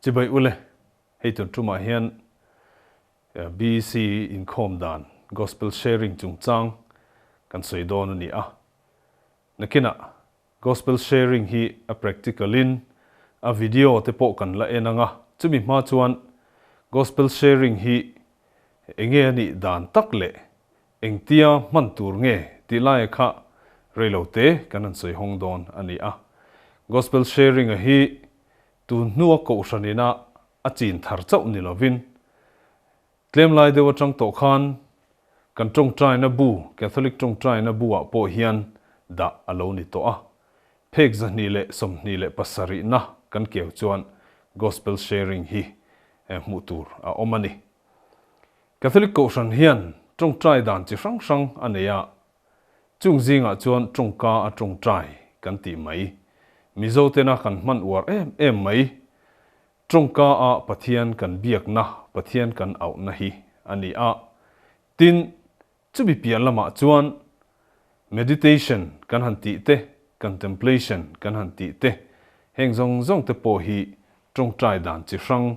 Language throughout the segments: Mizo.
Chibai ule, hei tun tumah hian BEC inkhawm dan Gospel Sharing chungchang kan sawi dawn a ni a. Nakinah Gospel Sharing hi a practical in a video te pawh kan la en ang a, chumi hma chuan Gospel Sharing hi enge a nih dan tak leh engtia hman tur nge tih laia kha reilo te kan han sawi hawng dawn a ni a. Gospel Sharing a hi tun hnua kohhran ina a chin thar chauh ni lovin Tlem lai deuh atang tawh khan kan tawngtaina bu, Catholic tawngtaina bu-ah pawh hian dah a lo ni tawh a. Phek 227 na kan keu chuan Gospel Sharing hi hmuh tur a awm a ni. Catholic Kohhran hian tawngtai dan chi hrang hrang a nei a, chung zingah chuan tawngka a tawngtai kan tih mai, Mizo tena kan hman uar em em mai Tawngka a Pathian kan biakna, Pathian kan auhna hi a ni a. Tin, chumi piah lamah chuan meditation kan han tih te, contemplation kan han tih te, heng zawng zawng te pawh hi tawngtai dan chi hrang,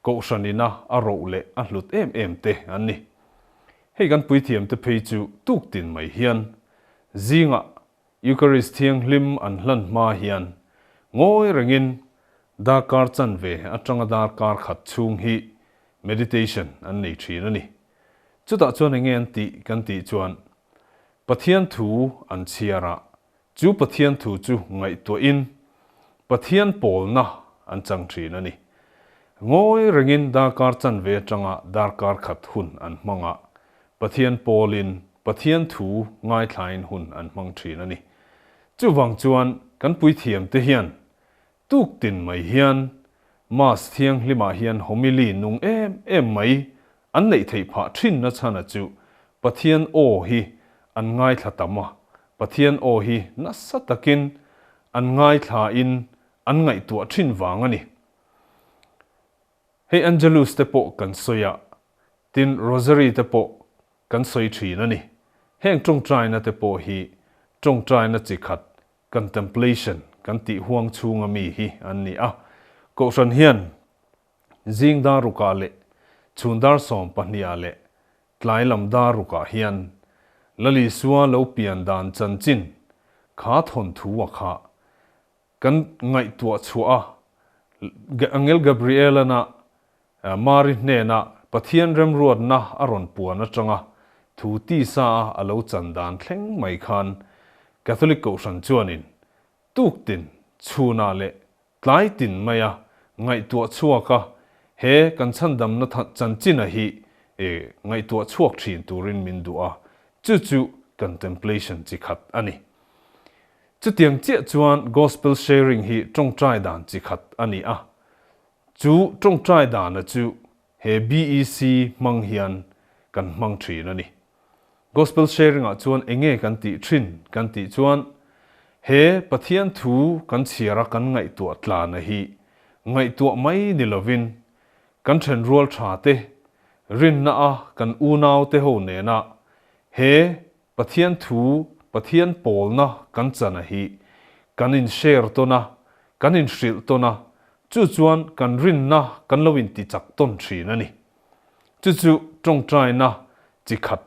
kohhran ina a roh leh a hlut em em te an ni. Hei kan puithiam te phei chu tuk tin mai hian zingah Eucharist thianghlim an hlan hma hian ngawi rengin darkar chanve atanga darkar khat chhung hi meditation an nei thin a ni. Chutah chuan enge an tih kan tih chuan Pathian thu an chhiar a, chu Pathian thu chu ngaihtuahin Pathian pawlna an chang thin a ni. Ngawi rengin darkar chanve atanga darkar khat hun an hmang a, Pathian pawlin Pathian thu ngaithlain hun an hmang thin a ni. Chuvang chuan kan puithiamte hian tuk tin mai hian Mass thianghlimah hian homily nung em em mai an neih theih phah thin na chhana chu Pathian aw hi an ngaithla tam a, Pathian aw hi nasa takin an ngaithlain an ngaihtuah thin vang a ni. Hei Angelus te pawh kan sawi a, tin Rosary te pawh kan sawi thin a ni. Heng tawngtaina te pawh hi tawngtaina chi khat, contemplation, kan tih huang chhunga mi hi an ni a. Kohhran hian zing dar rukah leh chhun dar 12ah leh tlai lam dar rukah hian Lalisua lo pian dan chanchin kha thawnthu a kha Kan ngaihtuah chhuah a, Angel Gabriel-ana Mari hnena Pathian remruatna a rawn puan atanga thu tisa a a lo chan dan thleng mai khan Catholic Kohhran chuanin tuktin chhunah leh tlai tin maia ngaihtuah chhuak a, he kan chhandamna chanchina hi ngaihtuah chhuak thin turin min duh a, chu chu contemplation chi khat a ni. Chutiang chiah chuan Gospel Sharing hi tawngtai dan chi khat a ni a, chu tawngtai dana chu he BEC hmang hian kan hmang thin a ni. Gospel Sharing ah chuan enge kan tih thin kan tih chuan he Pathian thu kan chhiar a kan ngaihtuah tlana hi ngaihtuah mai ni lovin kan thenrual tha te rinna a kan unau te ho nena he Pathian thu, Pathian pawlna kan chana hi kan in share tawn a, kan in hrilh tawn a, chu chuan kan rinna kan lo in ti chak tawn thin a ni. Chu chu tawngtaina chi khat,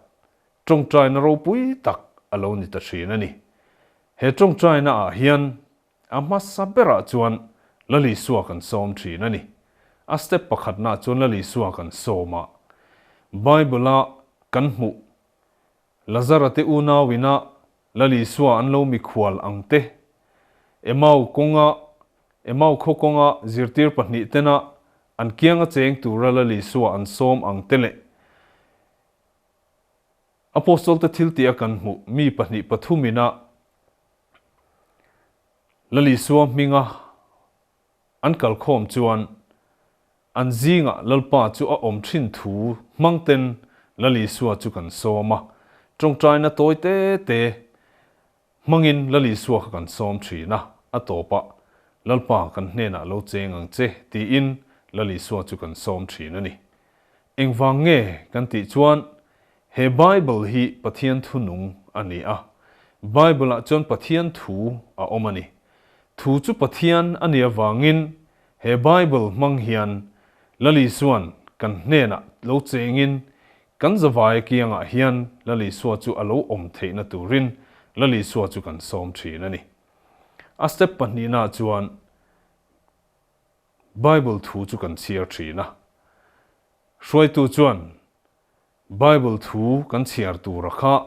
tawngtaina ropui tak a lo ni ta thin a ni. He tawngtaina ah hian a hmasa berah chuan Lalisua kan sawm thin a ni. A step pakhatna chuan Lalisua kan sawm a, Bible a kan hmuh Lazara te unau ina Lal Isua an lo mikhual ang te, Emau kawnga Emau khaw kawnga zirtir pahnih tena an kianga cheng tura Lal Isua an sawm ang te leh Apostol te thil tih a kan hmuh mi pahnih pathum ina Lal Isua hminga An kalkhawm chuan an zingah Lalpa chu a awm thin thu hmangten Lal Isua chu kan sawm a, tawngtaina tawi te te hmangin Lal Isua kha kan sawm thin a, a tawpah Lalpa kan hnenah lo cheng ang che tiin Lal Isua chu kan sawm thin a ni. Engvang nge kan tih chuan he Bible hi Pathian thu nung a ni a, Bible-ah chuan Pathian thu a awm a ni. Thu chu Pathian a nih avangin He Bible hmang hian Lal Isua'n kan hnenah lo chengin kan zavai kiangah hian Lal Isua chu a lo awm theihna turin Lal Isua chu kan sawm thin a ni. A step pahnihnaah chuan Bible thu chu kan chhiar thin a. Hruaitu chuan Bible thu kan chhiar tura kha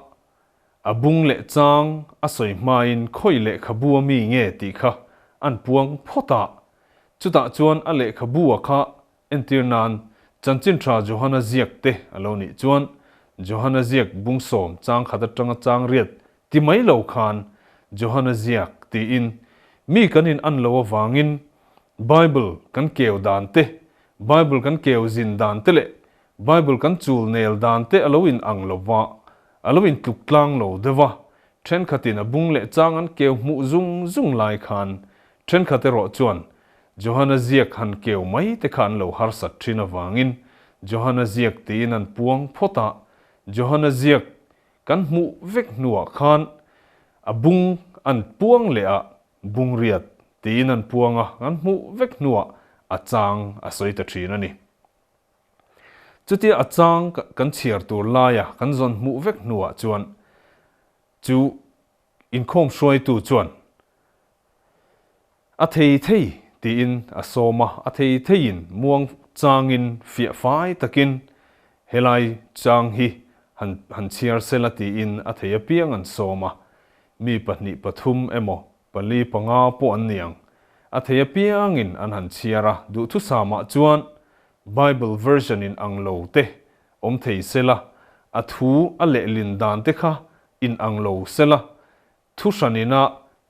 a bung leh chang a sawi hmain khawi lehkhabu a mi nge tih kha an puang phawt a. Chutah chuan a lehkhabu a kha entir nan Chanchin Tha Johana ziak te a lo nih chuan Johana ziak bung sawm chang khat atanga chang riat ti mai lo khan Johana ziak tiin mi kan in an lo avangin Bible kan keu dan te, Bible kan keu zin dan te leh Bible kan chul nel dan te a lo in ang lo va, a lo in tluk tlang lo deuh a, thenkhatin a bung leh chang an keu hmuh zung zung lai khan thenkhat erawh chuan Johana ziak han keu mai te kha an lo harsat thin avangin Johana ziak tiin an puang phawt a, Johana ziak kan hmuh vek hnuah khan a bung an puang leh a, bung riat tiin an puang a, an hmuh vek hnuah a chang a sawi ta thin a ni. Chutia a chang kan chhiar tur laia kan zawn hmuh vek hnuah chuan chu inkhawm hruaitu chuan a thei thei tiin a sawm a, a thei theiin muang changin fiah fai takin helai chang hi han han chhiar sela tiin a thei apiang an sawm a, mi pahnih pathum emaw pali panga pawh an ni ang. A thei apiangin an han chhiar a, duhthusamah chuan Bible version in ang lo te awm thei sela, a thu a lehlin dan te kha in ang lo sela, thu hranina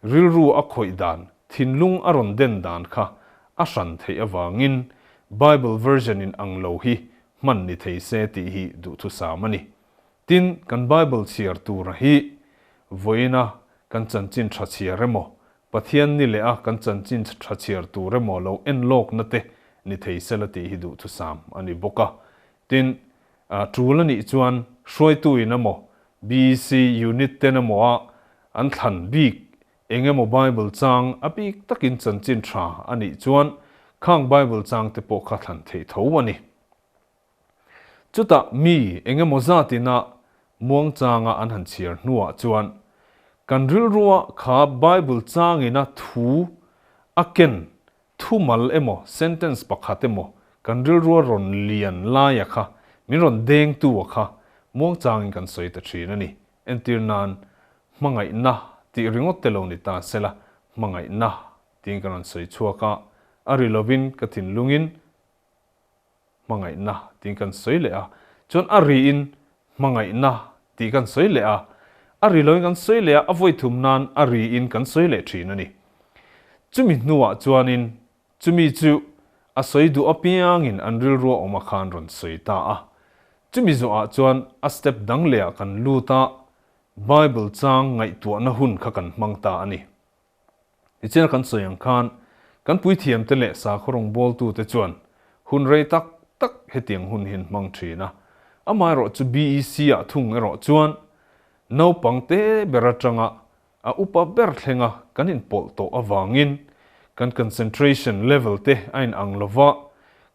rilru a khawih dan, thinlung a rawn den dan kha a hran theih avangin Bible version in ang lo hi hman ni thei se tih hi duhthusam a ni. Tin, kan Bible chhiar tura hi vawiina kan chanchin tha chhiar emaw, Pathian ni leh a kan chanchin tha chhiar tur emaw lo en lawkna te ni thei sela tih hi duhthusam a ni bawk a. Tin, tul a nih chuan hruaituin emaw, BEC unit ten emaw a an thlan bik eng emaw Bible chang a bik takin chanchin tha a nih chuan khang Bible chang te pawh kha thlan theih tho a ni. Chutah mi engemaw zatina muangchanga an han chhiar hnuah chuan kan rilrua kha Bible changina thu a ken thumal emaw sentence pakhat emaw kan rilrua rawn lian laia kha min rawn dengtu a kha muangchangin kan sawi ta thin a ni. Entir nan hmangaihna tih ringawt te lo ni ta sela hmangaihna tiin kan rawn sawi chhuak a, a ri lovin ka thinlungin hmangaihna tiin kan sawi leh a, chuan a riin hmangaihna tih kan sawi leh a, a ri loin kan sawi leh a, a vawi thum nan a riin kan sawi leh thin a ni. Chumi hnuah chuanin chumi chu a sawi duh apiangin an rilrua awm a khan rawn sawi ta a. Chumi zawhah chuan a step dang lehah kan lut a, Bible chang ngaihtuahna hun kha kan hmang ta a ni. Tichian kan sawi ang khan kan puithiamte leh sakhaw rawngbawltute chuan hun rei tak tak hetiang hun hi an hmang thin a. Amaherawh chu BEC-ah thung erawh chuan naupang te ber atanga a upa ber thlenga kan inpawlh tawh avangin kan concentration level te a inang lo va,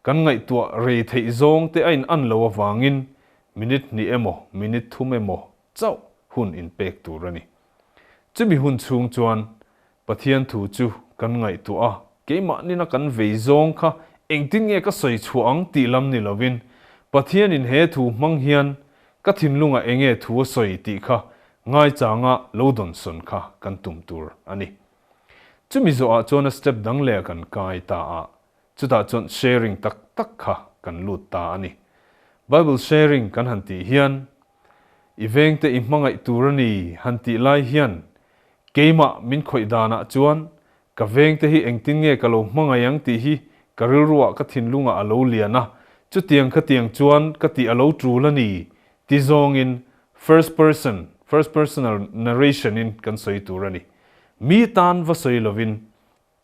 kan ngaihtuah rei theih zawng te a inan lo avangin minute hnih emaw minute thum emaw chauh hun inpek tur a ni. Chumi hun chhung chuan Pathian thu chu kan ngaihtuah a, keimah nina kan vei zawng kha engtin nge ka sawi chhuah ang tih lam ni lovin Pathianin he thu hmang hian ka thinlungah enge thu a sawi tih kha ngaichanga lo dawnsawn kha kan tum tur a ni. Chumi zawhah chuan a step dang leh kan kai ta a, chutah chuan sharing tak tak kha kan lut ta a ni. Bible sharing kan han tih hian I vengte i hmangaih tur a ni han tih lai hian keimah min khawih danah chuan ka vengte hi engtin nge ka lo hmangaih ang tih hi ka rilruah ka thinlungah a lo lian a, chutiang khatiang chuan ka tih a lo tul a ni ti zawngin first person, first personal narration in kan sawi tur a ni. Mi tan va sawi lovin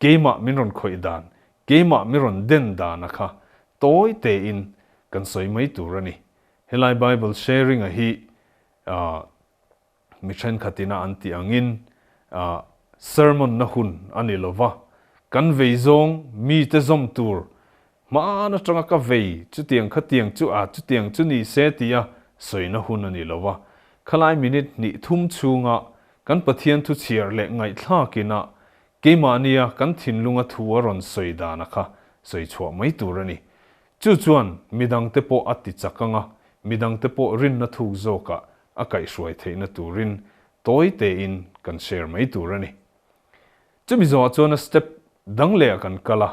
keimah min rawn khawih dan, keimah min rawn den dana kha tawi tein kan sawi mai tur a ni. Helai Bible sharing a hi mi thenkhatina an tih angin sermon na hun a ni lova, Kan vei zawng mi te zawm tur hmaan atanga ka vei chutiang khatiang chu a chutiang chu ni se tia sawina hun a ni lo va. Khalai minute hnih thum chhunga kan Pathian thu chhiar leh ngaihthlakina keimahnia kan thinlunga thu a rawn sawi dana kha sawi chhuah mai tur a ni. Chu chuan midangte pawh a ti chak anga midangte pawh rinna thuk zawkah a kaihhruai theihna turin tawi tein kan share mai tur a ni. Chumi zawhah chuan a step dang lehah kan kal a,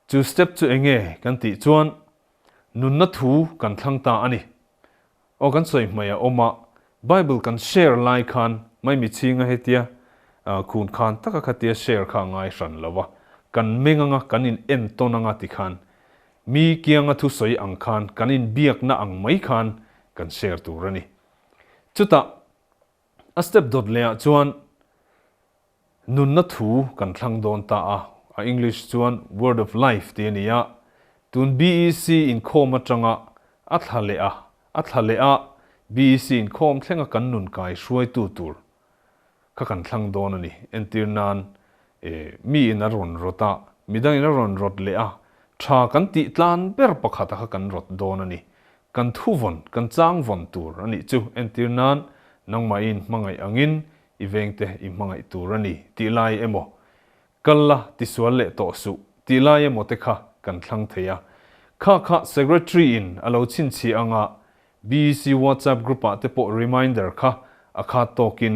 chu step chu enge kan tih chuan nunna thu kan thlang ta a ni. Aw kan sawi hmai a awm a, Bible kan share lai khan maimi chhinga hetia khun khan taka khatia share kha a ngai hran lo a, kan meng anga kan in en tawn anga ti khan mi kianga thusawi ang khan kan inbiakna ang mai khan kan share tur a ni. Chutah A step dawt leh ah chuan nunna thu kan thlang dawn ta a, a English chuan Word of Life tih a ni a, tun BEC inkhawm atanga a thla leh a, a thla leh a BEC inkhawm thlenga kan nun kai hruaitu tur kha kan thlang dawn a ni. Entir nan mi in a rawn rawt a, midang in a rawn rawt leh a, tha kan tih tlan ber pakhat a kha kan rawt dawn a ni. Kan thu vawn, kan chang vawn tur a nih chu. Entir nan, nangmahin hmangaih angin i vengte i hmangaih tur a ni tih lai emaw, kal la tisual leh tawh suh tih lai emaw te kha kan thlang thei a. Kha kha Secretary in a lo chhinchhiah anga BEC WhatsApp group ah te pawh reminder kha a khat tawkin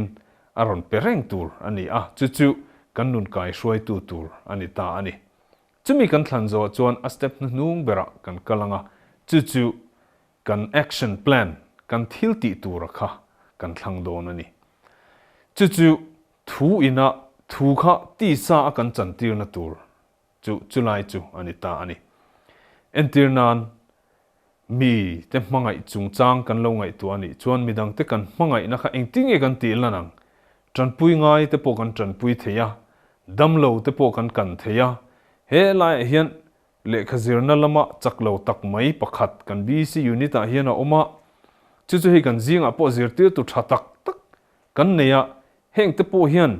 a rawn pe reng tur a ni a, chu chu kan nun kai hruaitu tur a ni ta a ni. Chumi kan thlan zawh chuan a step hnuhnung berah kan kal ang a, chu chu kan action plan, kan thil tih tura kha kan thlang dawn a ni. Chu chu thu ina thu kha tisa a kan chantirna tur chu chulai chu a ni ta a ni. Entir nan, mi te hmangaih chungchang kan lo ngaihtuah a nih chuan midangte kan hmangaihna kha engtin nge kan tih lan ang? Tanpui ngai te pawh kan tanpui thei a, damlo te pawh kan kan thei a. He laiah hian lehkha zirna lama chak lo tak mai pakhat kan BC unit ah hian a awm a, chu chu hei kan zingah pawh zirtirtu tha tak tak kan nei a, heng te pawh hian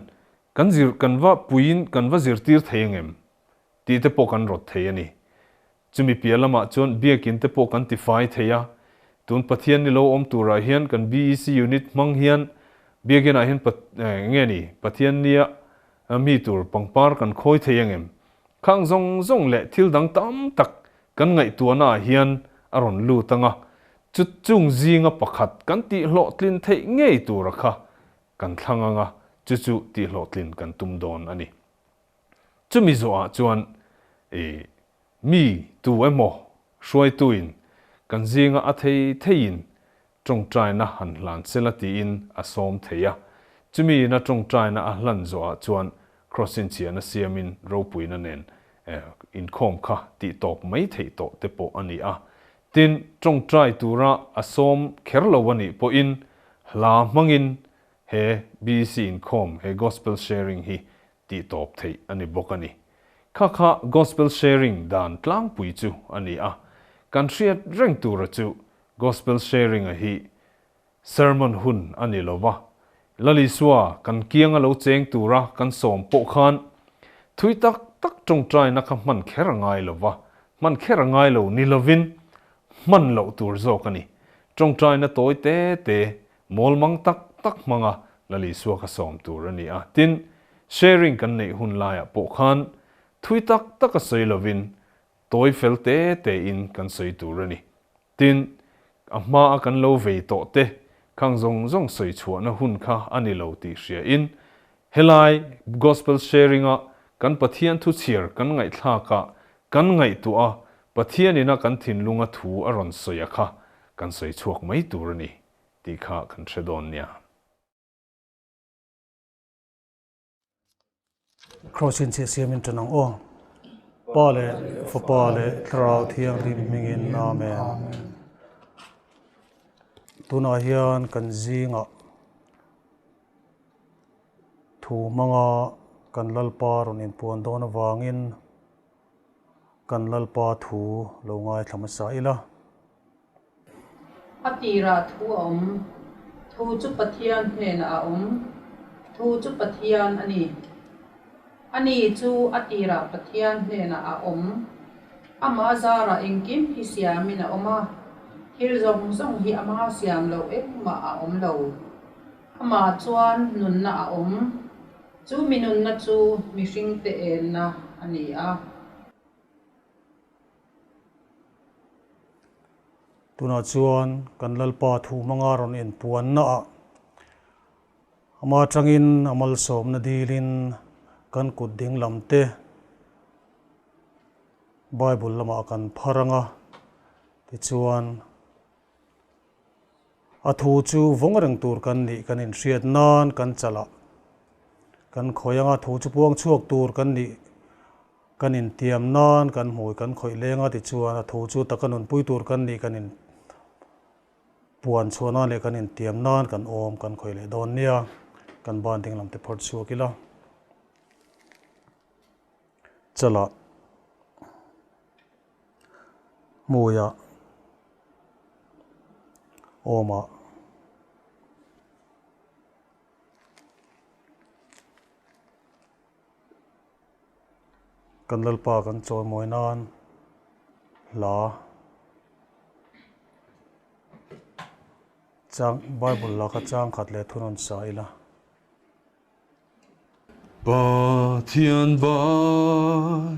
kan zir kan va puiin kan va zirtir thei angem tih te pawh kan rawt thei a ni. Chumi piah lamah chuan biakin te pawh kan tifai thei a, tun Pathian ni lo awm turah hian kan BEC unit hmang hian biakinah hian nge ni Pathian nia mi tur pangpar kan khawi thei angem? Khang zawng zawng leh thil dang tam tak kan ngaihtuahna ah hian a rawn lut anga, chu chung zinga pakhat kan tihhlawhtlin theih ngei tura kha kan thlang anga, chu chu tihhlawhtlin kan tum dawn a ni. Chumi zawhah chuan i mi tu emaw hruaituin kan zinga a thei theiin tawngtaina han hlan sela tiin a sawm thei a. Chumi ina tawngtaina a hlan zawhah chuan Kraws inchhiahna siamin ropuina nen inkhawm kha tih tawp mai theih tawh te pawh a ni a. Tin, tawngtai tura a sawm kher lo a nih pawhin hla hmangin he BEC inkhawm, he Gospel Sharing hi tih tawp theih a ni bawk a ni. Kha kha Gospel Sharing dan tlangpui chu a ni a, kan hriat reng tura chu Gospel Sharing a hi sermon hun a ni lo va, Lalisua kan kianga lo cheng tura kan sawm pawh khan thui tak tak tawngtaina kha hman kher a ngai lo va, hman kher a ngai lo ni lovin hman loh tur zawk a ni. Tawngtaina tawi te te Mawlmang tak tak hmanga Lalisua ka sawm tur a ni a, tin, sharing kan neih hun laiah pawh khan thui tak taka sawi lovin tawi fel te tein kan sawi tur a ni. Tin, a hmaa kan lo vei tawh te khang zawng zawng sawi chhuahna hun kha a ni lo tih hriain helai Gospel sharing-a kan Pathian thu chhiar kan ngaihthlakah kan ngaihtuah a, Pathianina kan thinlunga thu a rawn sawi a kha kan sawi chhuak mai tur a ni. Tih kha kan hre dawn nia. Cross in chhiah siamin ṭan ang aw. Pa leh Fapa leh Thlarau Thianghlim hmingin Amen. Tunah hian kan zingah thu hmanga kan Lalpa rawn inpuan dawn avangin kan Lalpa thu lo ngaithla hmasa ila. A tirah thu a awm. Thu chu Pathian hnenah a awm. Thu chu Pathian a ni. Ani chu a tirah Pathian hnenah a awm. Amah zarah engkim hi siamin a awm a, thil zawng zawng hi ama siam loh engmah a awm lo. Amah chuan nunna a awm. Chu mi nunna chu mihringte enna a ni a. Tunah chuan kan Lalpa thu hmanga rawn inpuannaah Ama atangin a malsawmna dilin kan kut ding lam te Bible lamah kan phar ang a, tichuan a thu chu vawng reng tur kan nih kan inhriat nan kan chalah kan khawih ang a, thu chu puang chhuak tur kan nih kan intiam nan kan hmui kan khawih leng a, tichuan a thu chu taka nunpui tur kan nih kan in Puan chhuah nan leh kan intiam nan kan awm kan khawih leh dawn nia, kan ban ding lam te phawrh chhuak ila. Chalah hmuiah awmah Kan Lalpa kan chawimawi nan hla chang Bible laka chang khat leh thunawn sa ila. Pathian vai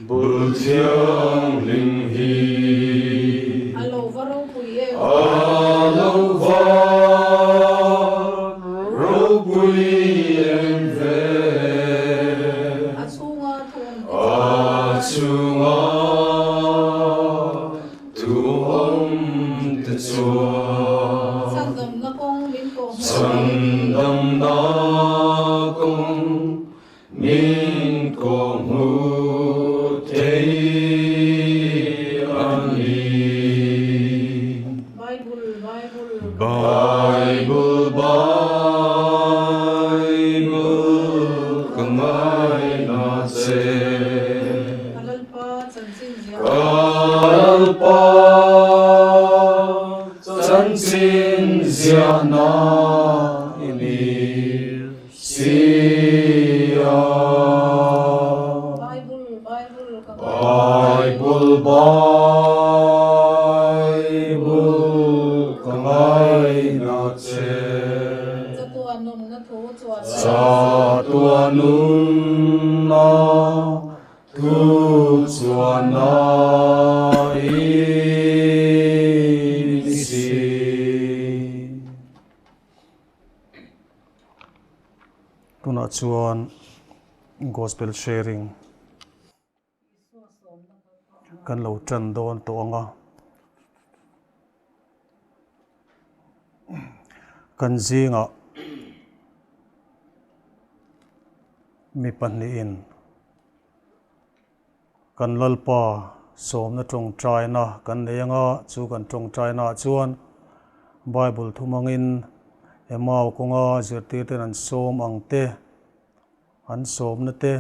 bul thianghlim hi. A lo va ropui em? A lo va ropui em ve? A chhunga thu awm te chuan. A chhunga thu awm te chuan. Chhandamna kawng min kawh hmuh thei. Chhandamna kawng Min kawh hmuh thei a ni. Bible, Bible, Bible, Bible, ka ngaina che. Ka Lalpa chanchin ziah. Ka Lalpa chanchin ziahna i ni. Sia. Bible, Bible, ka Bible, Bible, ka ngaina che. Chatuah nunna thu chuan. Chatuah nunna Thu chuan a in si. Tunah chuan Gospel Sharing kan lo tan dawn tawh ang a. Kan zingah mi pahnihin Kan Lalpa sawmna tawngtaina kan nei anga chu kan tawngtainaah chuan Bible thu hmangin Emau kawnga zirtirten an sawm ang te, an sawmna te,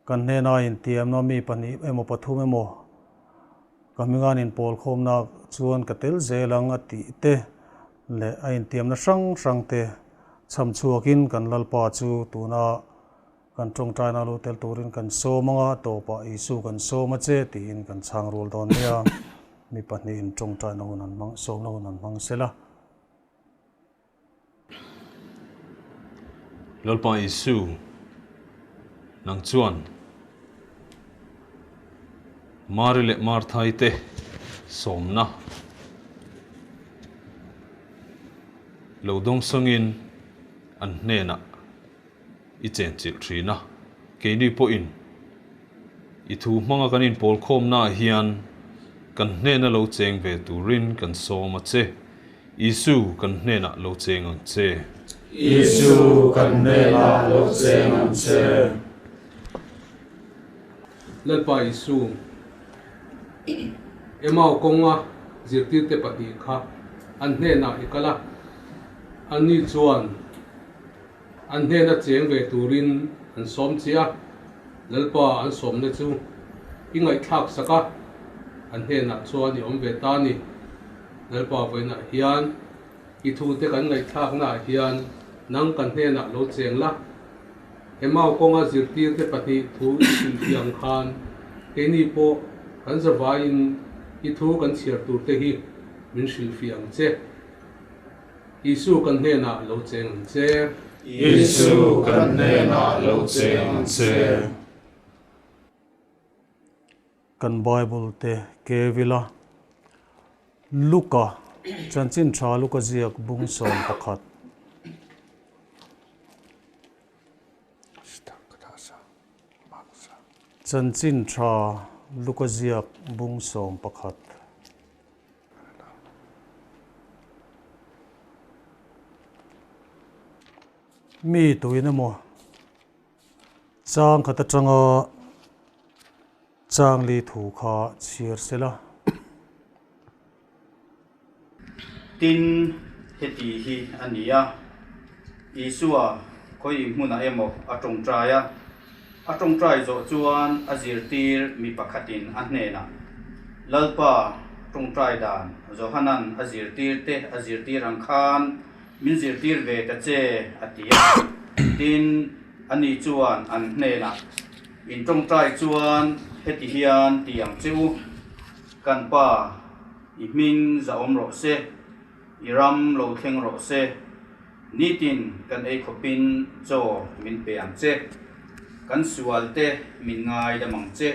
kan hnena intiamna mi pahnih emaw pathum emaw ka hminga an inpawlkhawmna chuan ka tel zel ang a tih te leh a intiamna hrang hrang te chham chhuakin kan Lalpa chu tuna Kan tawngtaina lo tel turin kan sawm ang a, tawpah Isu kan sawm a che tiin kan chhang rual dawn nia. Mi pahnihin tawngtaina hun an hmang, sawmna hun an hmang sela. Lalpa Isu, nang chuan Mari leh Marthai te sawmna lo dawngsawngin an hnenah i chenchilh thin a, keini pawhin i thu hmanga kan inpawlkhawmnaah hian kan hnena lo cheng ve turin kan sawm a che. Isu kan hnenah lo cheng ang che. Isu kan hnenah lo cheng ang che. Lalpa Isu, Emau kawnga zirtirte pahnih kha an hnenah i kal a, anni chuan, An hnena cheng ve turin an sawm che a, Lalpa an sawmna chu i ngaihthlak sak a, an hnenah chuan i awm ve ta a ni. Lalpa vawiinah hian i thute kan ngaihthlaknaah hian nang kan hnenah lo cheng la, Emau kawnga zirtirte pahnih thu i hrilhfiah ang khan keini pawh kan zavaiin i thu kan chhiar turte hi min hrilhfiah ang che. Isu kan hnenah lo cheng ang che. Isu kan hnenah lo cheng ang che. Kan Bible te kevila Luka chanchin tha Luka ziak bung 11. Chanchin tha Luka ziak bung 11. Mi tuin emaw chang khat atanga chang li thu kha chhiar sela. Tin, heti hi a ni a, Isua khawi hmunah emaw a tawngtai a, a tawngtai zawh chuan a zirtir mi pakhatin a hnenah, Lalpa, tawngtai dan Johanan a zirtirte a zirtir ang khan min zirtir ve ta che, a ti a. Tin, ani chuan an hnenah, In tawngtai chuan heti hian ti ang che u, Kan Pa, i hming zahawm rawh se, i ram lo thleng rawh se, nitin kan ei khawpin chaw min pe ang che, kan sualte min ngaidam ang che,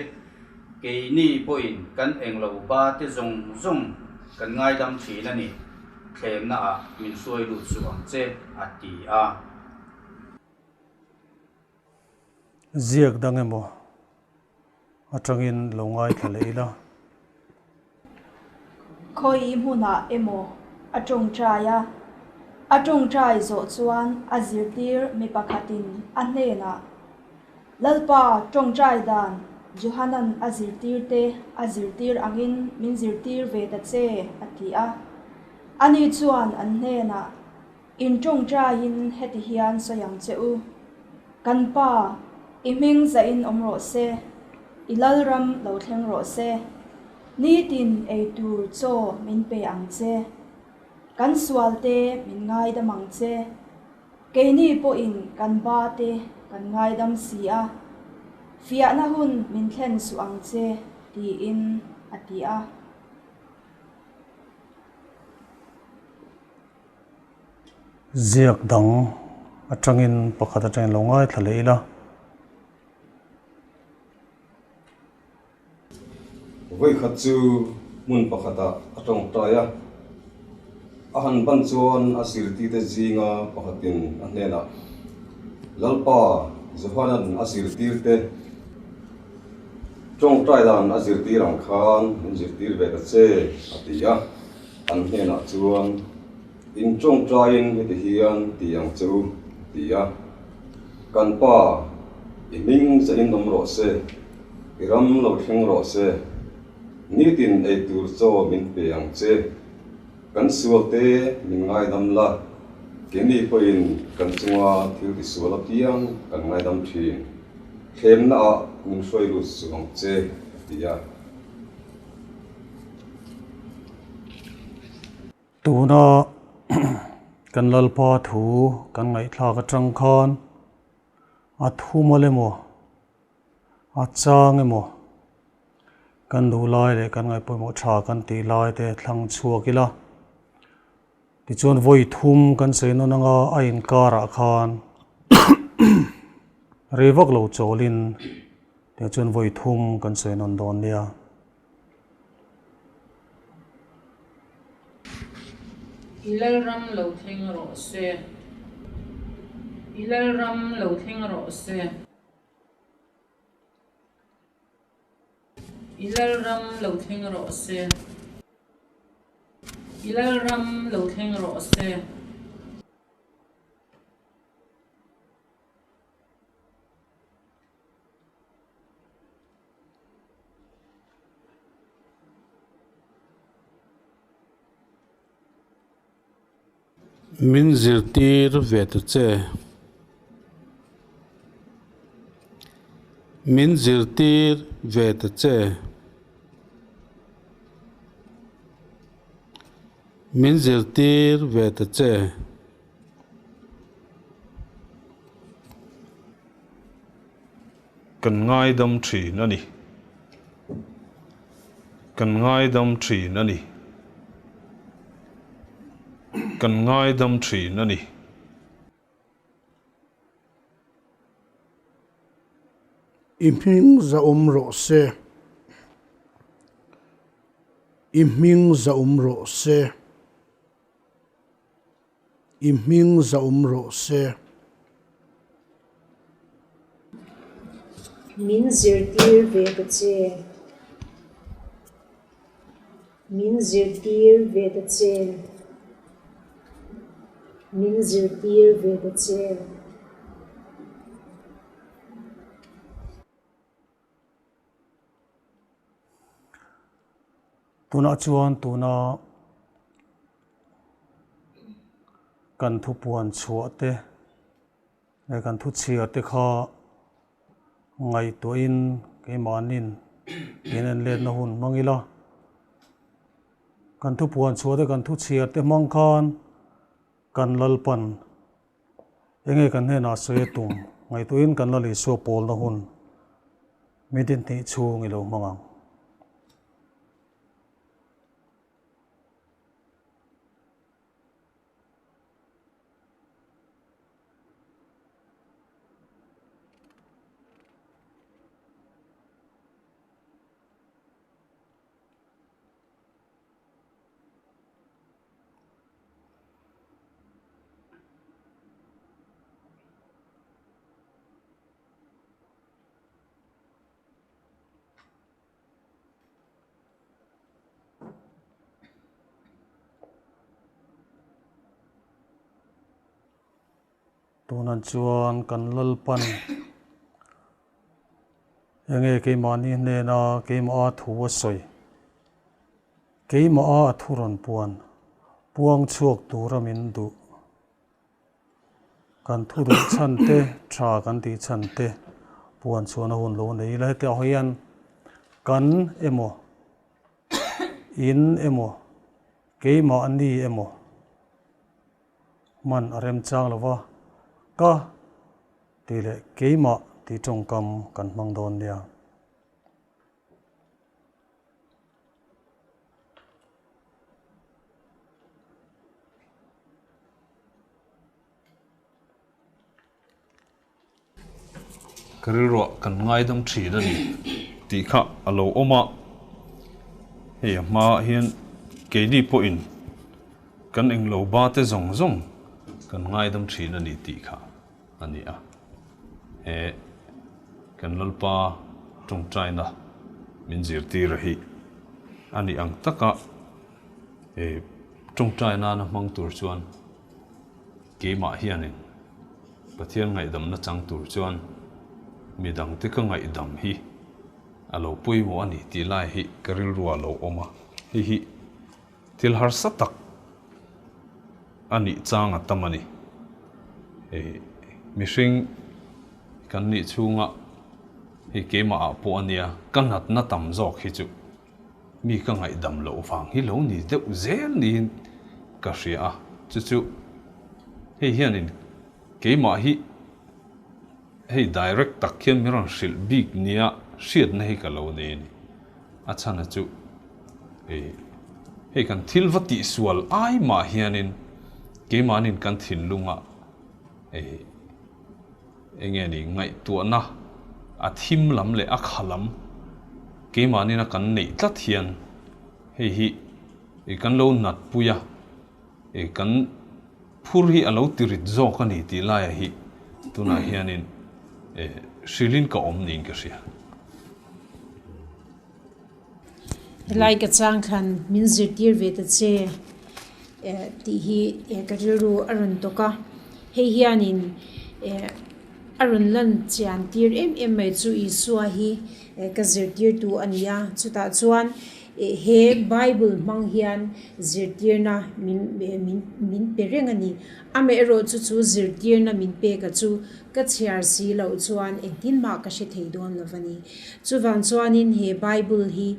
keini pawhin kan englo ba te zawng zawng kan ngaidam thin a ni, thlemnaah min hruai lut suh ang che, a ti a. Ziak dang emaw atangin lo ngaithla leh ila. Khawi hmunah emaw a tawngtai a, a tawngtai zawh chuan a zirtir mi pakhatin a hnenah, Lalpa tawngtai dan Johanan a zirtirte a zirtir angin min zirtir ve ta che, a ti a. Ani chuan an hnenah, In tawngtaiin heti hian sawi ang che u, Kan Pa, i hming zahin awm rawh se, i lalram lo thleng rawh se, nitin ei tur chaw min pe ang che, kan sualte min ngaidam ang che, keini pawhin kan ba te kan ngaidam si a, fiahna hun min thlen suh ang che, tiin a ti a. Ziak dang atangin pakhat atangin lo ngaithla leh ila. Vawikhat chu hmun pakhatah a tawngtai a, a han ban chuan a zirtite zinga pakhatin a hnenah, Lalpa, Johanan a zirtirte tawngtai dan a zirtir ang khan min zirtir ve ta che, a ti a. An hnenah chuan, In tawngtaiin heti hian ti ang che u, ti a. Kan Pa, i hming zahin awm rawh se, i ram lo thleng rawh se, nitin ei tur chaw min pe ang che, kan sualte min ngaidam la, keini pawhin kan chunga thil tisual apiang kan ngaidam thin, thlemnaah min hruai lut suh ang che, a ti a. Tuna kan Lalpa thu kan ngaihthlak atang khan a thumal emaw a chang emaw kan duh lai leh kan ngaihpawimawh tha kan tih lai te thlang chhuak ila. Tichuan vawi thum kan sawi nawn anga a inkarah khan rei vak lo chawlin tichuan vawi thum kan sawi nawn dawn nia. I Lalram lo thleng rawh se. I Lalram lo thleng rawh se. I Lalram lo thleng rawh se. I Lalram lo thleng rawh se. Min zirtir ve ta che. Min zirtir ve ta che. Min zirtir ve ta che. Kan ngaidam thin a ni. Kan ngaidam thin a ni. Kan ngaidam thin a ni. I hming za awm rawh se. I hming za awm rawh se. I hming za awm rawh se. Min zirtir ve ta che. Min zirtir ve ta che. Min zirtir ve ta che. Tunah chuan tuna kan thupuan chhuah te leh kan thu chhiar te kha ngaihtuahin keimahnin in en letna hun hmang ila, kan thupuan chhuah te kan thu chhiar te hmang khan kan Lalpan Enge kan hnenah sawi a tum ngaihtuahin kan la Isua pawlna hun mitin hnih chhung i lo hmang ang. Tunah chuan kan Lalpan enge keimahni hnena keimah a thu a sawi. Keimah a a thu rawn puan, puang chhuak tura min duh. Kan thu duh chhan te, tha kan tih chhan te puan chhuahna hun lo nei ila hetiang hian kan emaw, in emaw, keimah ni emaw hman a remchang lova ka tih leh keimah tih tawngkam kan hmang dawn nia. Ka rilruah kan ngaidam thin a ni tih kha a lo awm a, hei a hmaah hian keini pawhin kan englo ba te zawng zawng kan ngaidam thin a ni tih kha a ni a. He kan Lalpa tawngtaina min zirtir hi a nih ang taka he tawngtai nana hmang tur chuan keimah hianin Pathian ngaihdamna chang tur chuan midangte ka ngaihdam hi a lo pawimawh a ni tih lai hi ka rilru ah lo awm a, hei hi thil harsa tak a nih chang a tam a ni. Hei mihring kan nih chhunga hei keimah ah pawh a nia ka natna tam zawk hi chu mi ka ngaihdam loh vang hi lo ni deuh zel niin ka hria a, chu chu hei hianin keimah hi hei direct tak hian min rawn hrilh bik nia hriatna hi ka lo nei a ni. A chhan a chu hei hei kan thil va tihsual ai mah hianin keimahnin kan thinlunga hei enge ni ngaihtuahna a thim lam leh a kha lam keimahnin a kan neih tlat hian hei hi kan lo nat pui a kan phur hi a lo tirit zawk a ni tih laiah hi tunah hianin hrilhin ka awm niin ka hria. Helai ka chang thlan min zirtir ve ta che tih hi ka rilru a rawn tawk a, hei hianin a rawn lan chian tir em em mai chu Isua hi ka zirtirtu a ni a, chutah chuan he Bible hmang hian zirtirna min min min pe reng a ni. Amaherawhchu chu zirtirna min pek a chu ka chhiar si loh chuan engtin mah ka hre thei dawn lo a ni. Chuvang chuanin he Bible hi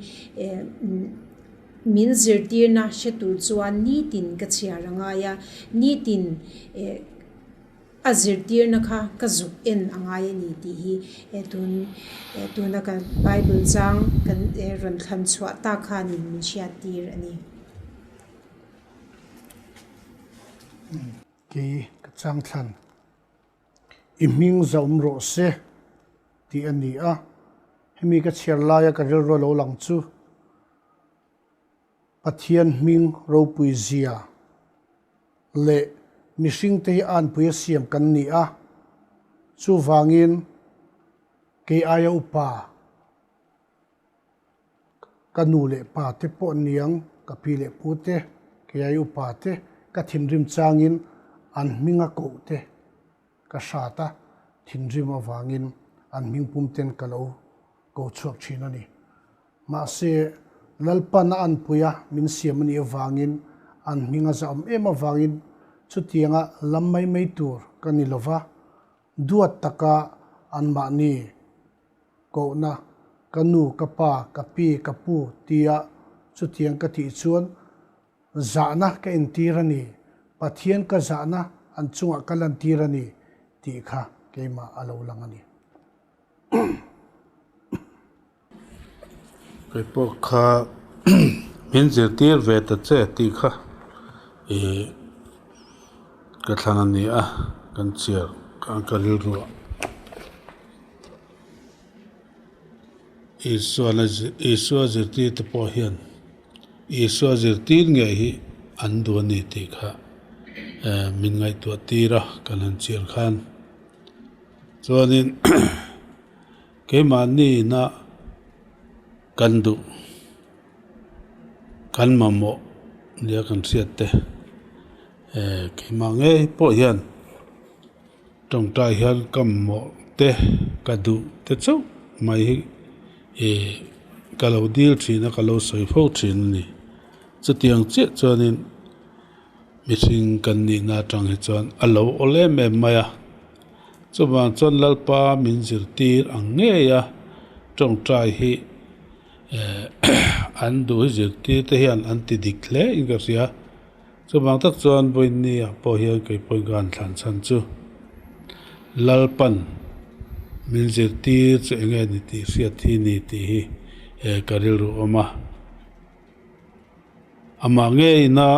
min zirtirna hre tur chuan nitin ka chhiar a ngai a, nitin. a zirtirna kha ka zuk en a ngai a ni tih hi tun tuna kan Bible chang kan rawn thlan chhuah tak khanin min hriattir a ni. Kei ka chang thlan i hming zauhawm rawh se tih a ni a, hemi ka chhiar laia ka rilru a lo lang chu Pathian hming ropui zia leh mihringte hi anpui a siam kan ni a, chuvangin kei aia upa Ka nu leh pa te pawh niang, ka pi leh pu te, keiai upa te, ka thinrim changin an hming a koh te ka hrat a, thinrim avangin an hming pum ten ka lo ko chhuak thin a ni. Mahse, Lalpan a anpui a min siam a nih avangin an hming a zahawm em avangin chutianga lam mai mai tur ka ni lova, duat taka anmahni Kohna, Ka nu, ka pa, ka pi, ka pu tia chutiang ka tih chuan zahna ka entir a ni, Pathian ka zahna an chungah ka lantir a ni tih kha keimah a lo lang a ni. Kei pawh kha min zirtir ve ta che tih kha ih ka thlan a ni a, kan chhiar ka rilru ah. Isua zirtir te pawh hian Isua zirtir ngei hi an duh a ni tih kha min ngaihtuah tir a kan han chhiar khan. Chuanin keimahni ina kan duh kan mamawh nia kan hriat te keimah ngei pawh hian. Tawngtai hian ka mamawh te ka duh te chauh mai hi ih ka lo dil thin a ka lo sawi fo thin a ni. Chutiang chiah chuanin mihring kan nihna atang hi chuan a lo awl em em mai a. Chuvang chuan Lalpa min zirtir ang ngei a tawngtai hi eh an duh hi zirtir te hian an ti dik hle in ka hria. Chuvang tak chuan vawiinni ah pawh hian kei pawhin ka han thlan chhan chu Lalpan min zirtir chu eng nge ni tih hriat hi ni tih hi ka rilru awm a. Amah ngeina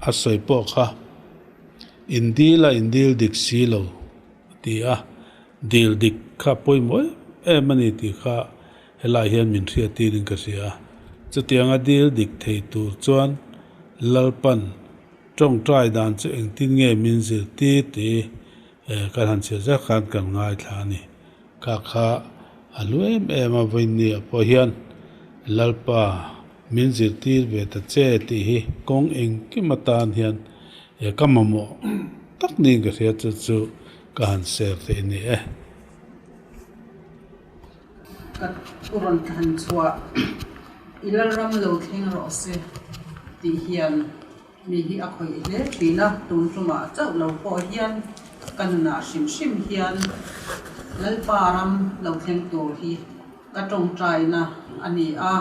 a sawi pawh kha indil a indil dik si lo a ti a, dil dik kha pawimawh em em a ni tih kha Helai hian min hriattirin ka hria a, chutianga dil dik thei tur chuan Lalpan tawngtai dan chu engtin nge min zirtir tih kan han chhiar zet khan kan ngaithla a ni. Kha kha a hlu em em a, vawiinniah pawh hian Lalpa min zirtir ve ta che tih hi kawng engkim atan hian ka mamawh tak niin ka hria chu chu ka han share theih a ni e. Ka rawn thlan chhuah i lalram lo thleng rawh se tih hian mi hi a khawih hle thin a, tun tumah chauh lo pawh hian ka nunah hrim hrim hian Lalpa ram lo thleng tur hi ka tawngtaina a ni a,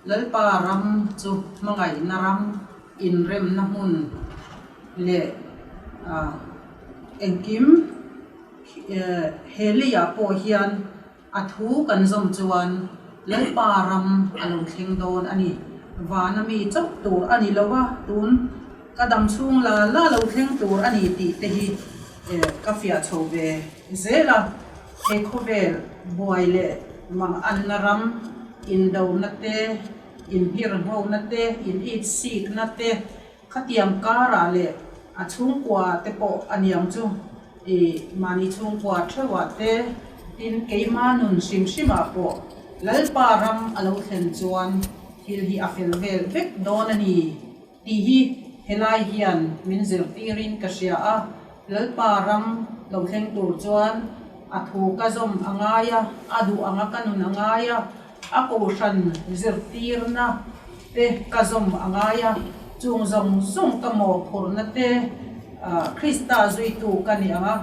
Lalpa ram chu hmangaihna ram inremna hmun leh engkim He leiah pawh hian a thu kan zawm chuan Lalpa ram a lo thleng dawn a ni. Vana mi chauh tur a ni lo a, tun ka dam chhung la la lo thleng tur a ni tih te hi ka fiah chho ve zel a. He khawvel buai leh manganna ram, indona te, inhirnghona te, initsikna te, Khatiang karah leh a chhungkua te pawh a niang chu i mahni chhungkua theuhah te tin keima nun hrim hrimah pawh Lalpa ram a lo thlen chuan thil hi a fel vel vek dawn a ni tih hi helai hian min zirtirin ka hria a, Lalpa ram lo thleng tur chuan a thu ka zawm a ngai a, a duh anga ka nun a ngai a. A kohhran zirtirna te ka zawm a ngai a, chung zawng zawng ka mawhphurhna te Krista zuitu ka ni ang a,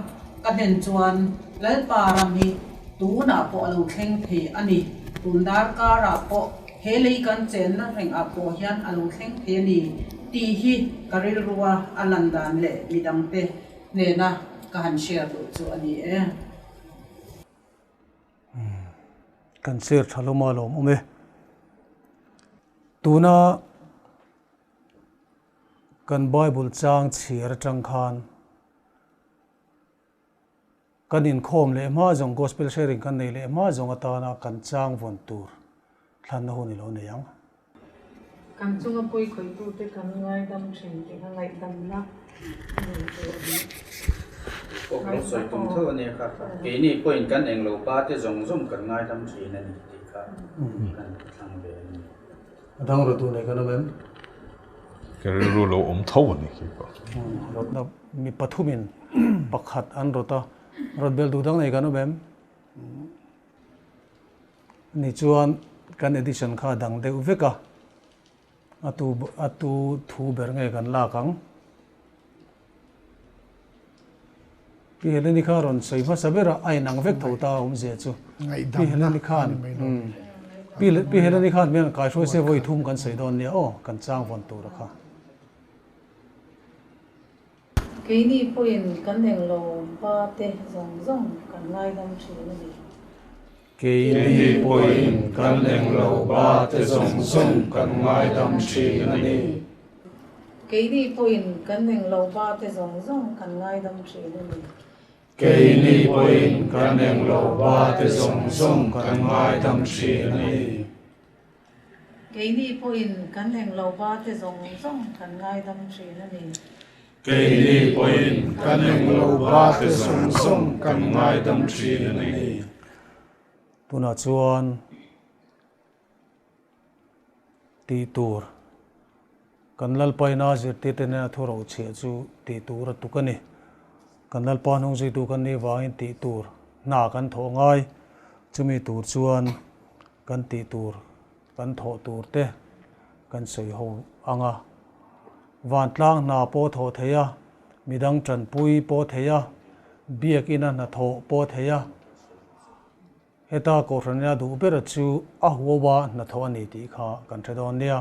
ka hnen chuan Lalpa ram hi tunah pawh a lo thleng thei a ni. Tun darkarah pawh he lei kan chenna rengah pawh hian a lo thleng thei a ni tih hi ka rilrua a lan dan leh midangte. hnena ka han share duh chu a ni e. Kan share tha lawm a lawm awm e. Tuna kan Bible chang chhiar atang khan Kan inkhawm leh hma zawng Gospel sharing kan nei leh hma zawng atana kan chang vawn tur thlanna hun i lo nei ang. Kan chunga pawi khawitute kan ngaidam thin tih kha ngaihdamna a nei tur a ni. Pawh lo sawi tum tho a nia kha. Keini pawhin kan englo pa te zawng zawng kan ngaidam thin a ni tih kha kan thlang ve a ni. A dang rawtu nei kan awm em? Ka rilru lo awm tho a ni khi pawh. Rawtna mi pathumin pakhat an rawt a, rawt bel duh dang nei kan awm em? Ni chuan kan edition kha a dang deuh vek a, a tu a tu thu ber nge kan lak ang? Pi Heleni kha rawn sawi hmasa ber a, a inang vek tho ta awmzia chu. Pi Heleni khan Pi Pi Heleni khan mian kaihruai se vawi thum kan sawi dawn nia aw, kan chang vawn tur a kha. Keini pawhin kan englo ba te zawng zawng kan ngaidam thin a ni. Keini pawhin kan englo ba te zawng zawng kan ngaidam thin a ni. Keini pawhin kan englo ba te zawng zawng kan ngaidam thin a ni. Keini pawhin kan englo ba te zawng zawng kan ngaidam thin a ni. Keini pawhin kan englo ba te zawng zawng kan ngaidam thin a ni. Keini pawhin kan englo ba te zawng zawng kan ngaidam thin a ni. Tunah chuan tih tur kan Lalpaina zirtirte nena thu rochhiah chu tih tur a tuk a ni. Kan Lalpa hnung zuitu kan nih vangin tih tur hna kan thawh ngai. Chumi tur chuan kan tih tur kan thawh tur te kan sawi ho ang a. Vantlang hna pawh thawh thei a, midang tanpui pawh thei a, biakina hna thawh pawh thei a. Heta Kohhranina duh ber chu a huaua hna thawh a ni tih kha kan hre dawn nia.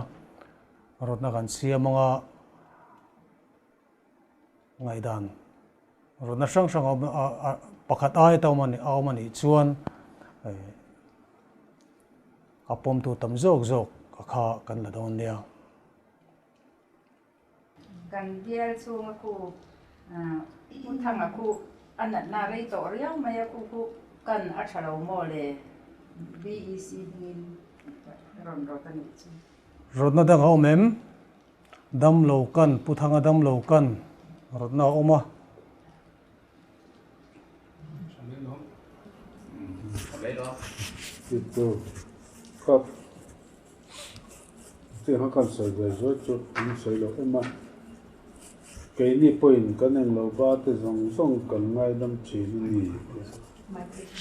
Rawtna kan siam ang a, ngaihdan rawtna hrang hrang a awm a, pakhat aia ta awm a awm a nih chuan a pawmtu tam zawk zawk a kha kan la dawn nia. Kan bial chhunga khu Pu Thanga khu a natna rei tawh riau mai a, khu khu kan a tha lo maw le BEC hmingin rawn rawt a nih chu. Rawtna dang a awm em? Dam lo kan, Pu Thanga dam lo kan rawtna a awm a. Tih kha tiang a kan sawi ve zuai chu an sawi loh em a. Keini pawhin kan englo ba te zawng zawng kan ngaidam thin a ni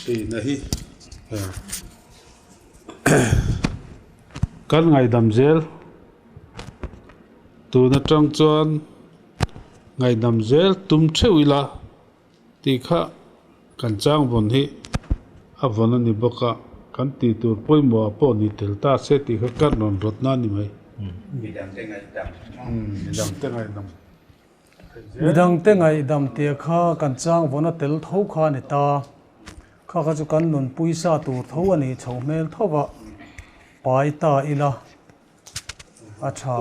tihna hi kan ngaidam zel. Tun atang chuan ngaihdam zel tum theuh ila tih kha kan chang vawn hi a vawn a ni bawk a, kan tih tur pawimawh ah pawh ni tel ta se tih kha kan rawn rawt na a ni mai. Midangte ngaihdam. Midangte ngaihdam. Midangte ngaihdam tih kha kan chang vawn a tel tho kha a ni ta. Kha kha chu kan nunpui sa tur tho a ni chho hmel tho va pai ta ila. A tha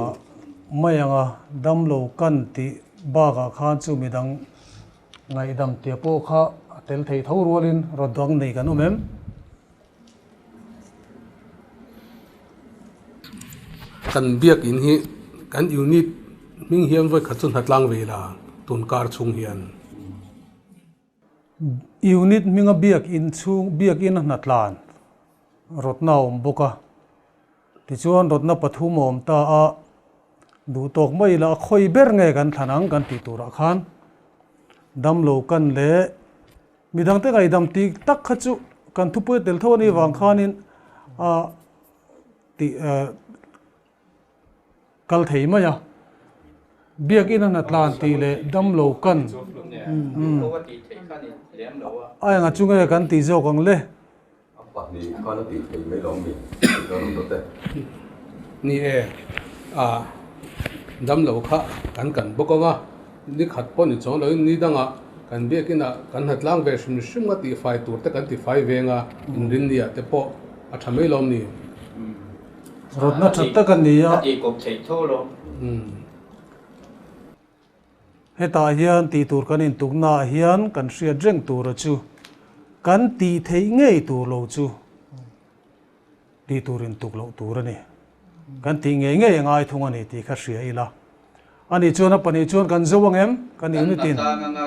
mai ang a, damlo kan tih bakah khan chu midang ngaihdam tia pawh kha a tel thei tho rualin rawt dang nei kan awm em? Kan biakin hi kan unit hming hian vawi khat chu hnatlang ve ila tun kar chhung hian. Unit hminga biakin chhung biakin a hnatlan rawtna a awm bawk a. Tichuan rawtna pathum a awm ta a, duh tawk mai ila a khawi ber nge kan thlan ang kan tih turah khan damlo kan leh midangte ngaihdam tih tak kha chu kan thupui a tel tho a nih vang khanin a tih kal thei mai a, biakinn a hna tlan tih leh damlo kan a enga chu nge kan tih zawk ang le. A pahnih khan a tih thei mai lo mi tih ka rawn dawt e. Ni e, a damlo kha kan kan bawk ang a. Ni khat pawh ni chuang loin ni dangah kan biakinah kan hnatlang ve hrim hrim a tihfai tur te kan tifai veng a, inrinni ah te pawh a tha mai lawm ni. Rawtna tha tak a ni a. A tih kawp theih tho lo. Hetah hian tih tur kan intuknaah hian kan hriat reng tura chu kan tih theih ngei tur lo chu tih tur intuk loh tur a ni. Kan tih ngei ngei a ngai thung a ni tih kha hria ila. Ani chuan a pahnih chuan kan zo ang em? Kan Kan unit in. hnatlang anga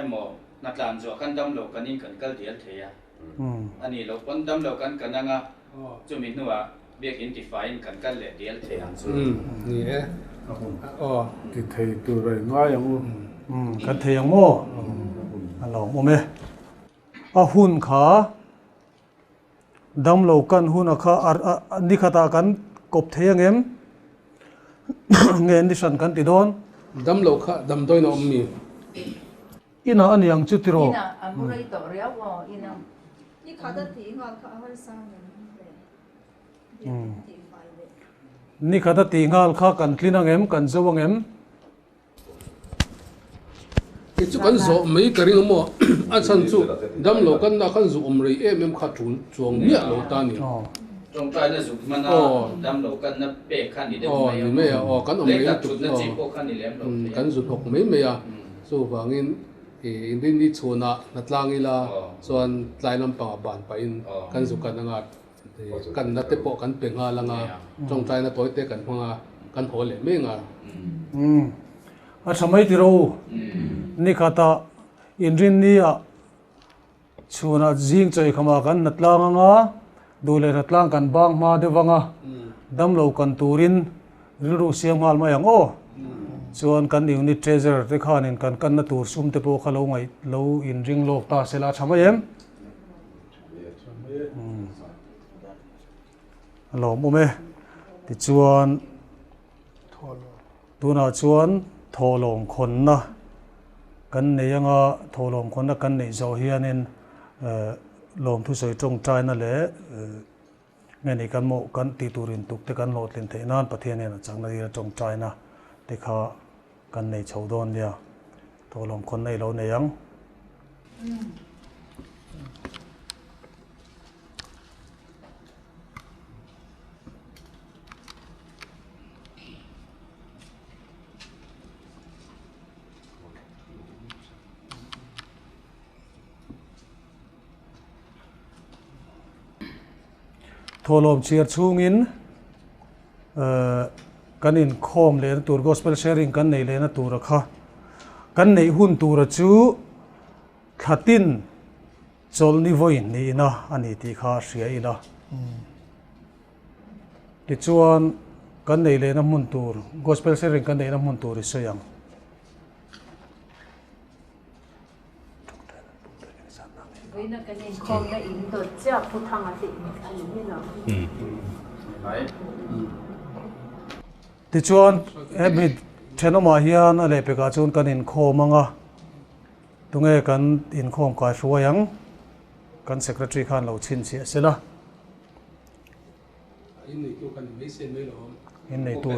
emaw hnatlan zuah kan dam lo kan in kan kal dial thei a. A nih loh pawn dam lo kan kan anga chumi hnuah Biakinn tifaiin kan kal leh dial thei ang chu. Umm ni e. Aw. Ti thei tur a i ngai ang u. Umm kan thei ang maw? A lawm awm e. A hun kha damlo kan hun a kha ni khatah kan kawp thei ang em? Nge ni hran kan ti dawn? Damlo kha damdawiin a awm mi? Inah a ni ang chu tiraw? Inah a mu rei tawh riau aw inah. Ni khat a tih nghal kha a harsa ngem le? Biakin tih fai leh. Ni khat a tih nghal kha kan tlin ang em? Kan zo ang em? Kei chu kan zawh mai ka ring maw? A chhan chu damlo kan na khan zu awm rei em em kha tul chuang miah lo ta ni. Tawngtaina zuk hman a damlo kan na pek kha ni deuh mai a. Ni mai a aw kan awm rei lutuk. Thutna chi pawh kha ni lem lo thei a. Kan zu hnawk mai mai a. Chuvangin inrinni chhunah hnatlang ila chuan tlai lampangah ban pahin kan zu kan anga kanna te pawh kan pe nghal anga tawngtaina tawi te kan hmang a kan haw leh mai anga. A tha mai tiraw u. Nikhatah inrinni-ah Chhunah zing chawi khamah kan hnatlang anga, duh leh hnatlang kan bang hma deuh anga, damlo kan turin rilru siam nghal mai ang aw. Chuan kan unit treasurer te khanin kan kanna tur sum te pawh kha lo ngaih lo inring lawk ta se la a tha mai em? A lawmawm e. Tichuan Tunah chuan thawhlawm khawnna kan nei anga thawhlawm khawnna kan neih zawh hianin lawmthusawi tawngtaina leh nge ni kan mawh kan tih tur intuk te kan hlawhtlin theih nan Pathian hian a chakna dira tawngtaina te kha kan nei chho dawn nia. Thawhlawm khawnna i lo nei ang. Thawhlawm chhiar chhungin kan inkhawm lehna tur gospel sharing kan neih lehna tura kha kan neih hun tura chu thlatin chawlhni vawi nihna a ni tih kha hria ila. Tichuan, kan neih lehna hmun tur, Gospel sharing kan neihna hmun tur i sawi ang. Vawiina kan inkhawmna in dawt chiah Pu Thanga te in a ni mai lo. Tichuan, hemi thenawmah hian a lehpekah chuan kan inkhawm ang a, tunge kan inkhawm kai hruai ang? Kan Secretary khan lo chhinchhiah sela. In neitu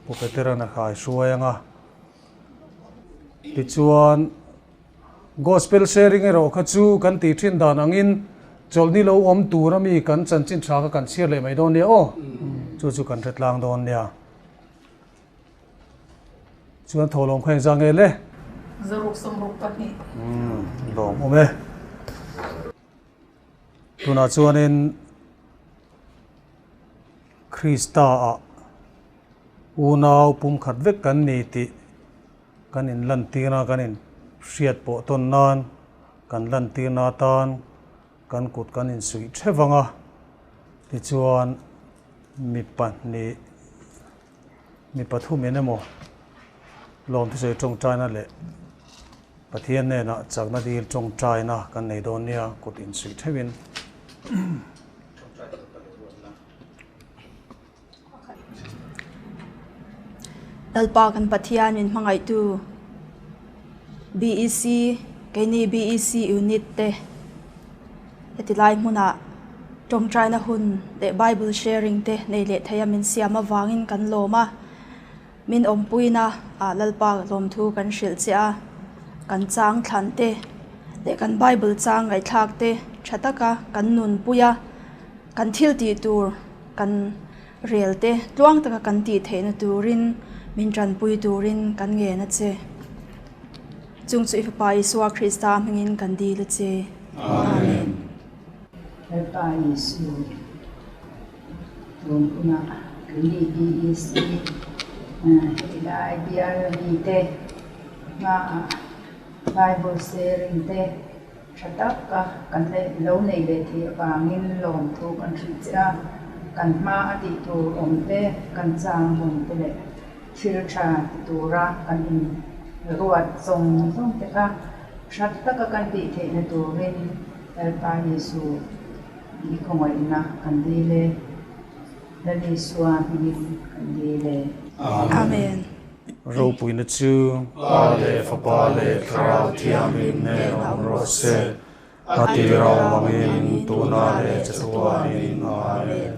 Pu Petera na khai hruai anga tichuan Gospel sharing erawh kha chu kan tih thin dan angin chawlhni lo awm tur ami kan chanchin tha kha kan chhiar leh mai dawn nia aw chu chu kan hre tlang dawn nia. Chuan thawhlawm kha engzah nge le? Zaruk sawmruk pahnih. Umm lawm awm e. Tunah chuanin Krista ah unau pumkhat vek kan ni tih kan in lantirna kan in hriat pawh tawn nan kan lantirna atan kan kut kan in suih theuh ang a tichuan mi pahnih Mi pathum in emaw lawmthusawi tawngtaina leh Pathian hnenah chakna dil tawngtaina kan nei dawn nia kut insuih theuhin. Lalpa kan Pathian min hmangaihtu BEC keini BEC unit te Heti lai hmunah tawngtaina hun leh Bible sharing te nei leh theia min siam avangin kan lawm a. Min awmpuina ah Lalpa lawmthu kan hrilh che a, kan chang thlan te leh kan Bible chang ngaihthlak te tha taka kan nunpui a, kan thil tih tur kan rel te tluang taka kan tih theihna turin min tanpui turin kan ngen a che. Chung chu i Fapa Isua Krista hmingin kan dil a che. Amen. Lalpa Isu. Tun hunah keini BEC heti lai bial mite hmaah Bible sharing te tha taka kan lo nei leh theih avangin lawmthu kan hrilh che a, kan hma a tih tur awm te, kan chang hawn te leh thil tha ti tura kan in ruat zawng zawng te kha tha taka kan tih theihna turin Lalpa Jesu I khawngaihna kan dil e. Lal Isua hmingin kan dil e. Amen. Ropuina chu Pa leh Fapa leh Thlarau Thianghlim nen awm rawh se, a tir awm angin tunah leh chatuanin. Amen.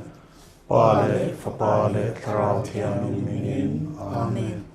Pa leh Fapa leh Thlarau Thianghlim hmingin. Amen.